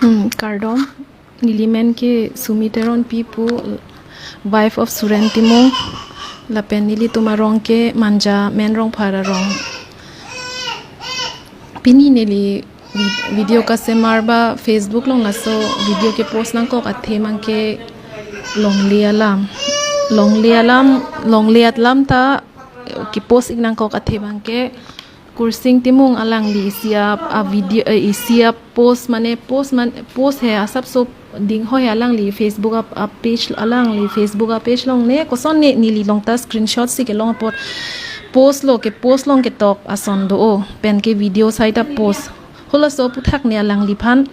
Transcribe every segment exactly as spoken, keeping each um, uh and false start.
Hmm, kardom, neli men ke Sumi Teronpi pu, wife of Suren Timung, lapen nelitum arong ke Manja, Menrongphar arong. Pini neli vi-, video kasemar ba Facebook along laso video kepost nangkok athe abang ke longle alam. Longle alam, longle alam ta kepost ik nangkok athe abang ke Kursing Timung alangli isi a, a video, eh, isi a post mane post man, post he asapso dinghoi he alangli Facebook a, a page, alangli Facebook a page along ne koson ne neli along ta screenshot si kelong apot post lo, kepost along ketok ason do o, pen ke video sai ta post. Halaso aphuthak ne alangliphan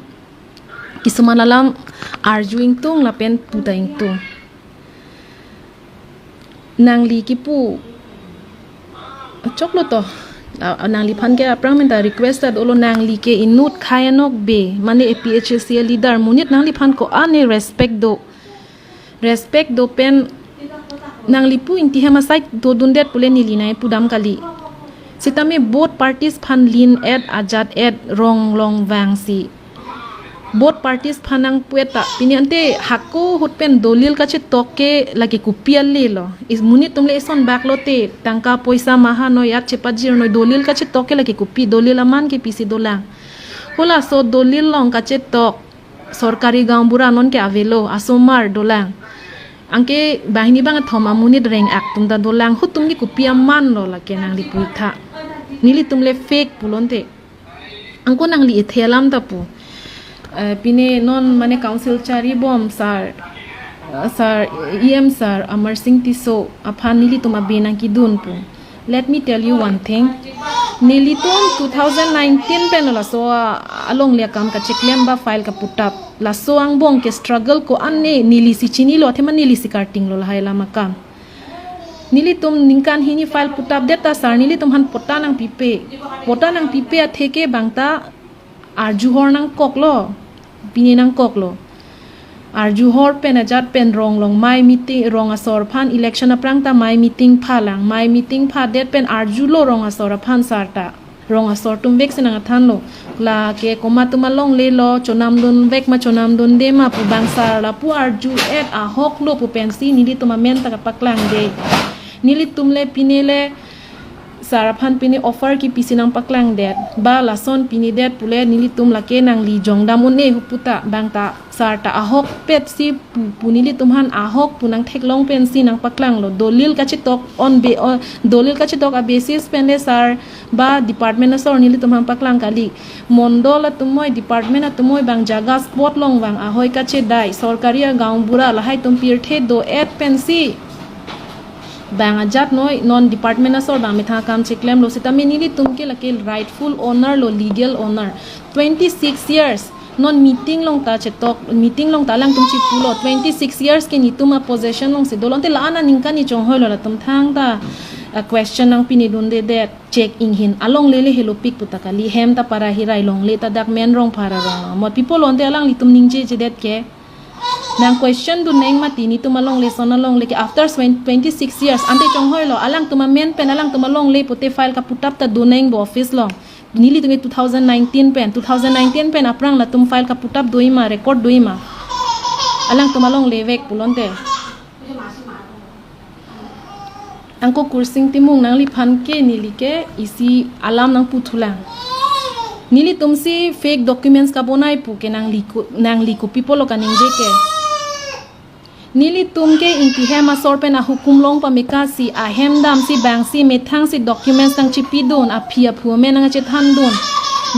kisuman alam arju ingtung lapen pu ta ingtung. Nangli kipu choklo to. A, nangliphan ke aphrang men ta request ta dolo, nangli ke inut khai anok be, mane A P H L C a leader, monit nangliphan ko-an ne respect do. Respect do pen nangli pu Ingti hem asai dodundet pule neli nangpudam kali. Sitame both parties aphan lin et ajat et rong long vangsi both parties aphan nangpu et ta. Pini ante hako ahut pen dolil kachetok ke lake kopi ale lo. Is monit atum le ison bak lote, tangka poisa maha noi, at chepajir noi, dolil kachetok ke lake kopi, dolil aman ke pisi dolang. Halaso dolil along kachetok sorkari gaonbura non ke avelo, asomar dolang. Anke banghini bangkethom amonit reng-ak atum ta dolang, ahut atum ke kopi aman lo lake nangli pu ik tha. Nelitum le fake pulo ante. Anke nangli ethe alam ta pu. Eh, pine non mane council charibom sir, eh, sir, E M sir, Amarsing Tisso aphan nelitum abe nangkedun pu. Let me tell you one thing. Nelitum two thousand nineteen pen laso a, alongle akam kacheklem ba file kaputap. Laso angbong ke struggle ko-an ne neli si chinilo, athema neli si karting lo lahai alam akam. Nelitum ningkan hini file putapdet ta sir nelitum aphan patta nangpipe. Patta nangpipe athe ke bang ta arju hor nangkoklo, pine nangkoklo. Arju hor pen ajat pen rong long mai meeting, rong asor aphan election aphrang ta mai meeting phalang, mai meeting phadet pen arjulo rong asor aphan sir ta. Rong asor atum vek si nangthanlo. Lake komat atum alongle lo, chonamdun vek ma chonamdunde ma pu bang sir lapu arju et ahok lo pu pensi nelitum amen ta kapaklangde. Nelitum le pine le sir aphan pine offer kepisi nangpaklangdet. Ba lason pine det pule nelitum lake nangli jongdam un-e pu ta bang ta sir ta ahokpet si pu, pu nelitum aphan ahok pu nangtheklong pensi nangpaklanglo. Dolil kachetok on be, on, dolil kachetok a basis pen le sir ba department asor nelitum aphan paklang kali. Mondol atum moi, department atum moi bang jaga spot along vang ahoi kachedai, sorkari agaonbura lahai atum pirthe do et pensi bang ajat noi, non department asor bang methang akam cheklemlo, sitame nelitum ke lake rightful owner lo, legal owner. Twenty-six years. Non meeting along ta chetok, meeting along ta alangtum chepulo. Twenty-six years ke netum a possession along si dolo, ante la-an aningkan ni chonghoi lo, latum thangta, ah, question nangpinedundedet, check inghin. Alongle le helopik pu ta kali, hem ta para hirai longle ta dak Menrongphar arong. Mo people lo ante alanglitum ningjejedet ke. Nang question dunnang mati netum alongle, son alongle ke after twenty-six years. Ante chonghoi lo, alangtum amen pen alangtum alongle pute file kaputap ta dunnang bo office along. Nelitum ke two thousand nineteen pen, two thousand nineteen pen aphrang latum file kaputap do-i ma, record do-i ma. Alangtum alongle vek pulo ante. Anke Kursing Timung nangliphan ke neli ke isi alam nangputhulang. Nelitum si fake documents kabonai pu ke nangli ko, nangli kopi pulo kaningje ke. Nelitum ke Ingti hem asor pen ahukum long pameka si ahem damsi bangsi methang si documents nangchipidun, aphi aphu amen nangchethandun,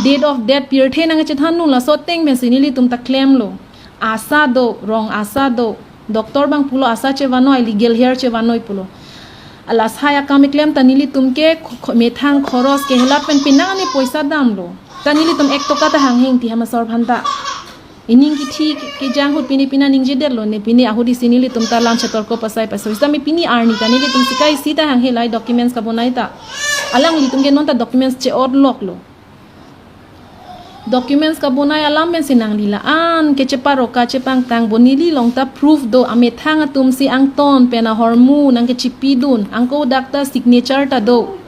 date of death pirthe nangchethandun, laso ateng pensi nelitum ta klemlo. ASHA do, rong ASHA do. Doctor bang pulo ASHA chevanoi, legal hair chevanoi pulo. Alas hai akam keklem ta nelitum ke kho-, kho-, methang khoros ke helat pen penang ani poisa damlo. Ta nelitum ek toka ta hanghe Ingti hem asor aphan ta. Ining kithi ke, kejang ahut pine pine ningjedetlo ne, pine ahut isi nelitum ta lam chetor ko pasai pasai. Sitame pine arni ta nelitum sikai isi ta hanghe lahai documents kabonai ta. Alanglitum ke non ta documents che-otloklo. Documents kabonai alam pensi nangli la-an kecheparo kachepangtang bo, neli along ta proof do, amethang atum si angton pen ahormu nangkechipidun, anke dak ta signature ta do.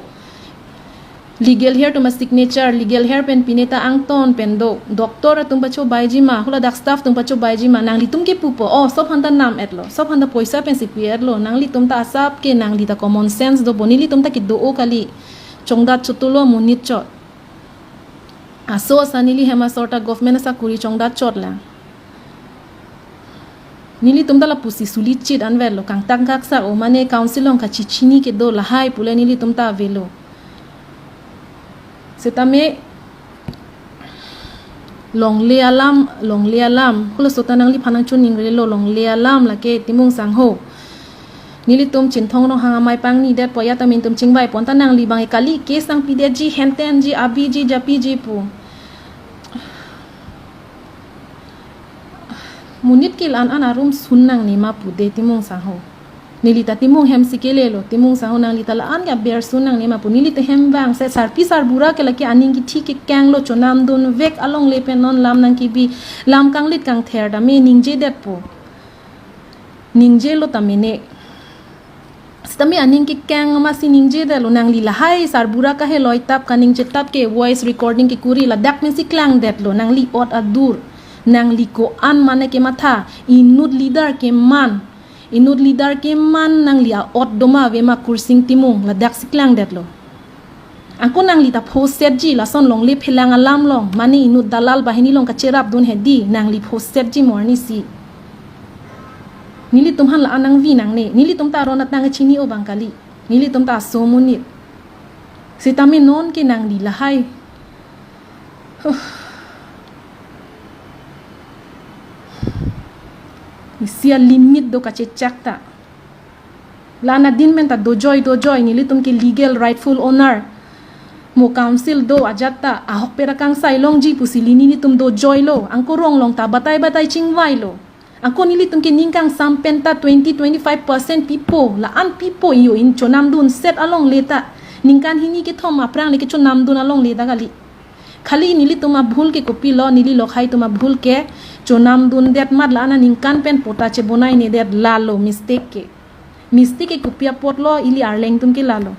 Legal hair atum a-signature, legal hair pen pine ta angton pen do. Doctor atum pachobaiji ma, hula dak staff atum pachobaiji ma, nanglitum kepupo. Oh, sob aphan ta nam-etlo, sob aphan ta poisa pensi pi-etlo. Nanglitum ta asap ke nangli ta common sense dopo. Nelitum ta kedo-o kali. Chongdat chotlo monit chot. Aso asa neli hem asor ta government asakuri chongdat chotlang. Nelitum ta lapusi sulichit anvetlo, kangtang kaksak o mane council along kachechini kedo lahai pule nelitum ta avelo. Setame longle alam, longle alam, hula sota nangliphan nangchoningri lo, longle alam lake Timung sangho. Nelitum Chinthong Ronghang amei pangni detpo, ya ta mintum chingvai pon ta nangli abang kali case nangpidetji, hentenji, abiji, japiji pu. Monit ke la-an an arum sun nangne ma pu de Timung sangho. Neli ta Timung hem si kelelo, Timung sangho nangli ta la-an ke aber sun nangne ma pu. Neli ta hem vangse sarpi sarbura ke lake aning kithi kekanglo, chonamdunvek alongle pen non lam nangkebi, lam kanglit kangther tame ningjedetpo. Ningjelo tame ne. Setame aning kekang masi ningjedetlo, nangli lahai sarbura kaheloi tap kaningje tap ke voice recording kekuri ladak pensi klangdetlo, nangli ot adur, nangli ko-an mane kematha, inut leader keman, inut leader keman nangli a-ot doma ave ma Kursing Timung, ladak si klangdetlo. Angko nangli ta phosetji lason longle phelang alam along, mane inut dalal banghini along kacherapdun hedi, nangli phosetji mo arnisi. Nelitum aphan la-an nangvi nangne, nelitum ta aron atang chini-o abang kali, nelitum ta aso monit. Setame non ke nangli lahai. Huh. Isi a-limit do kachechak ta. La-an adin pen ta dojoi, dojoi, nelitum ke legal rightful owner. Mo council do ajat ta, ahokpet akangsai longji pusi ili nelitum dojoilo. Angko rong along ta batai batai chingvailo. Angko nelitum ke ning kangsam pen ta twenty, twenty-five percent pipo, la-an pipo iyo in chonamdunset alongle ta. Ningkan hini kethom aphrang le kechonamdun alongle ta kali. Khali nelitum abhul ke kopilo, neli lokhai atum abhul ke, chonamdundet mat la-an aningkan pen patta chebonainedet, lalo mistake ke. Mistake ke kopi apotlo, ili Arleng atum ke lalo.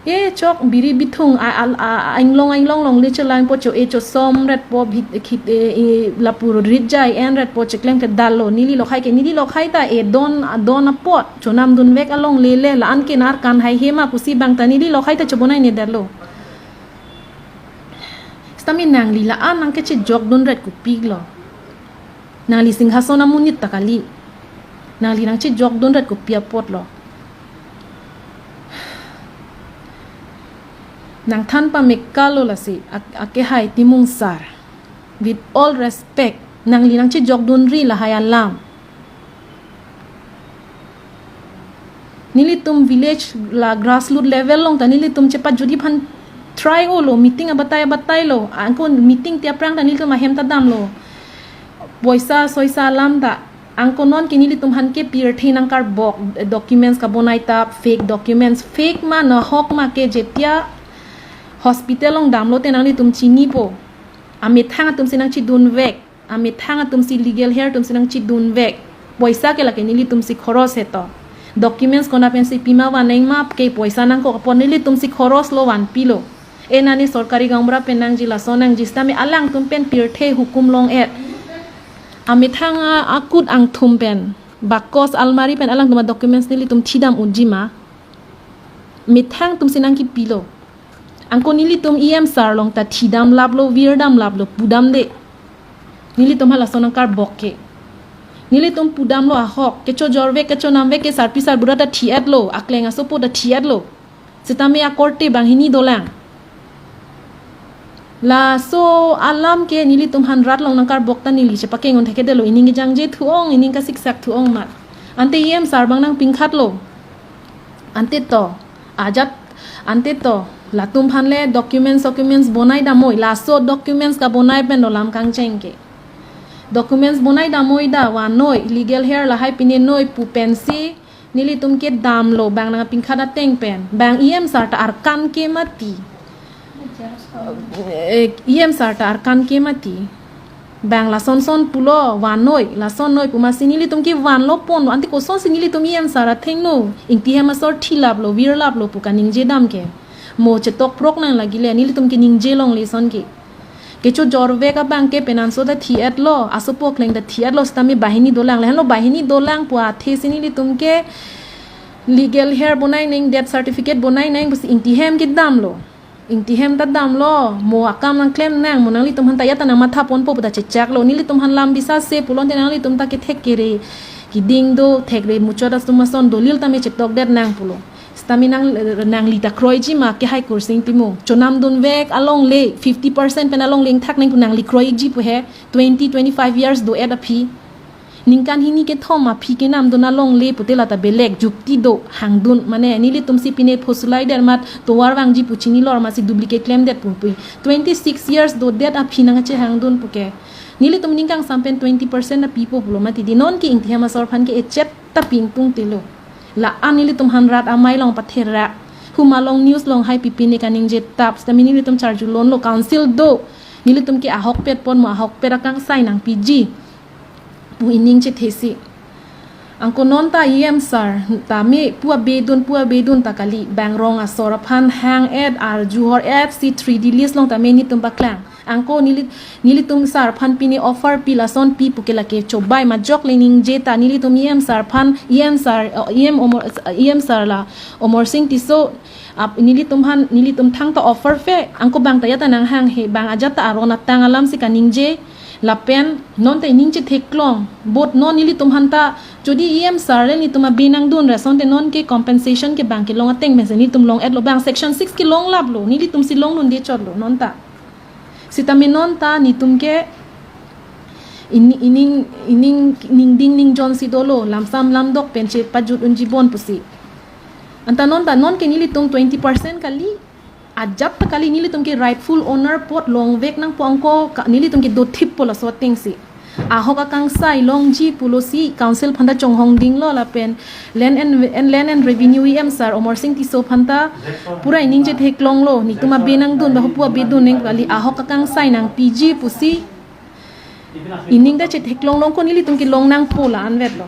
E chok biri bithung a, a, a, a, inglong inglong longle chelangpo, cho-e chosomretpo, bhit khit e, e, lapu ritjai enretpo, cheklem ke dalo, neli lokhai ke, neli lokhai ta e don, don apot, chonamdunvek alongle le, la-an ke nar kan haihe ma pusi abang ta neli lokhai ta chebonainedetlo. Setame nangli la-an nangkechejokdunret kopilo. Nangli Singhason amonit ta kali. Nangli nangchejokdunret kopi apotlo. Nangthan pamekalo lasi, ak-, akehai Timung sar. With all respect, nangli nangchejokdunri lahai alam. Nelitum village la grassroot level along ta nelitum chepajut-i aphan try-olo, meeting abatai abatailo, angko meeting ti aphrang ta nelitum ahem ta damlo. Poisa soisa alam ta, angko non ke nelitum aphan ke pirthe nangkarbok, documents kabonai ta fake documents, fake ma nahok ma ke, jetia hospital along damlote nanglitum chinipo. Amethang atum si nangchedunvek. Amethang atum si, legal hair atum si nangchedunvek. Poisa ke lake nelitum si khoros heto. Documents kona pensi pima van nangma ke poisa nangkok apot nelitum si khoroslo vanpilo. E nani sorkari gaonbura pen nangji, lason nangji setame alangtum pen pirthe hukum long-et. Amethang a-, akut angthum pen, bakos almari pen alangtum a-documents nelitum thidam unji ma. Methang atum si nangkipilo. Angko nelitum E M sar along ta thidamlaplo, virdamlaplo, pudamde. Nelitum halason nangkarbok ke. Nelitum pudamlo ahok, kechojorvek, kechonamvek ke sarpi sarbura ta thi-etlo, akleng asopo ta thi-etlo. Setame akorte banghini dolang. Laso alam ke nelitum aphan rat along nangkarbok ta neli chepakeng un thekedetlo, ining kejangje thu-ong, ining kasiksak thu-ong mat. Ante E M sar abang nangpingkhatlo. Ante to, ajat, ante to, latum aphan le documents, documents bonai damnoi, laso documents kabonai pen dolam kangcheng ke. Documents bonai damnoi da, vannoi, legal hair lahai pinenoi pu pensi, nelitum ke damlo, bang nangpingkhat ateng pen, bang E M sar ta arkan ke mati. Eh, E M sar ta arkan ke mati. Bang lason son pulo, vannoi, lason noi pu masi nelitum ke vanlo ponlo, ante kosonsi nelitum E M sar athengno, Ingti hem asor thilaplo, virlaplo pu kaningje dam ke. Mo chetok prok nang lagi le, nelitum ke ningje longle ason ke. Kechojor vek abang ke penanso ta thi-et lo, asopo akleng ta thi-et lo, sitame banghini dolang. Lahenlo banghini dolang pu athe si nelitum ke legal heir bonai nang, death certificate bonai nang pusi Ingti hem ke damlo. Ingti hem ta damlo, mo akam nangklem nang, mo nanglitum aphan ta ya ta nangmatha ponpo pu ta chechaklo. Nelitum aphan lam bisa se pulote nanglitum ta kethek kere, keding do, thekre muchot atum ason dolil tame chetokdet nang pulo. Sitame nang, nangli ta kroiji ma ke Hai Kursing Timung. Chonamdun vek alongle, fifty percent pen alongle ingthak nang pu nangli kroiji pu he, twenty, twenty-five years do-et aphi. Ningkan hini kethom aphi kenamdun alongle pute la ta belek jukti do, hangdun mane nelitum si pine phosulai der mat tovar vangji pu chinilor masi duplicate klemdet pumpui. Twenty-six years dodet aphi nang chehangdun pu ke. Nelitum ningkangsam pen twenty percent na pipo pulo mati di, non ke Ingti hem asor aphan ke echet ta pingtung telo. La-an nelitum aphan rat amei along patherak, huma along news along hai pipine kaningje tap, sitame nelitum charjulonlo, council do. Nelitum ke ahokpet pon mo, ahokpet akangsai nangpiji pu ining chethe si. Angko non ta E M sir tame pu abedun, pu abedun ta kali, bang rong asor aphan hang-et, arju hor-et si three D list along tame nelitum paklang. Angko neli, nelitum sir aphan pine offer pi, lason pi pu ke lake chobai majok le ningje ta, nelitum E M sir aphan, E M sir, eh, E M Omor, E M sir la Amarsing Tisso, ap, nelitum aphan, nelitum thangta offer fe, angko bang ta ya ta nanghanghe, bang ajat ta aron atang alam si kaningje, lapen non ta ining chetheklong, bot non nelitum aphan ta, jodi E M sir le nelitum abe nangdun ra asonte non ke compensation ke bang kelong ateng pensi nelitum long-et lo, bang section six kelong laplo, nelitum si longdunde chotlo non ta. Sitame non ta nelitum ke in-, ining, ining, ningding ningjon si dolo, lamsam lamdok pen chepajut unji bon pusi. Anta non ta non ke nelitum twenty percent kali, ajat ta kali, nelitum ke rightful owner pot longvek nangpo, angko ka, nelitum ke dothippo laso ateng si. Ahok akangsai longji pulo si council aphan ta chonghong dinglo, lapen Land and, and Land and Revenue E M sir Amarsing Tisso aphan ta pura ining chetheklonglo, nelitum abe nangdun ba hupu abedun nang kali, ahok akangsai nangpiji pusi ining ta chetheklong, longko nelitum kelong nangpo la-an vetlo.